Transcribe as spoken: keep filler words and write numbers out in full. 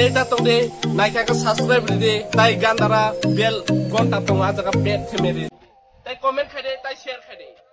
Ita tong de, naikha ka subscribe ri de, tai gandara bell gonta tong a jaga bet theme ri. Tai comment khai de, tai share khai de.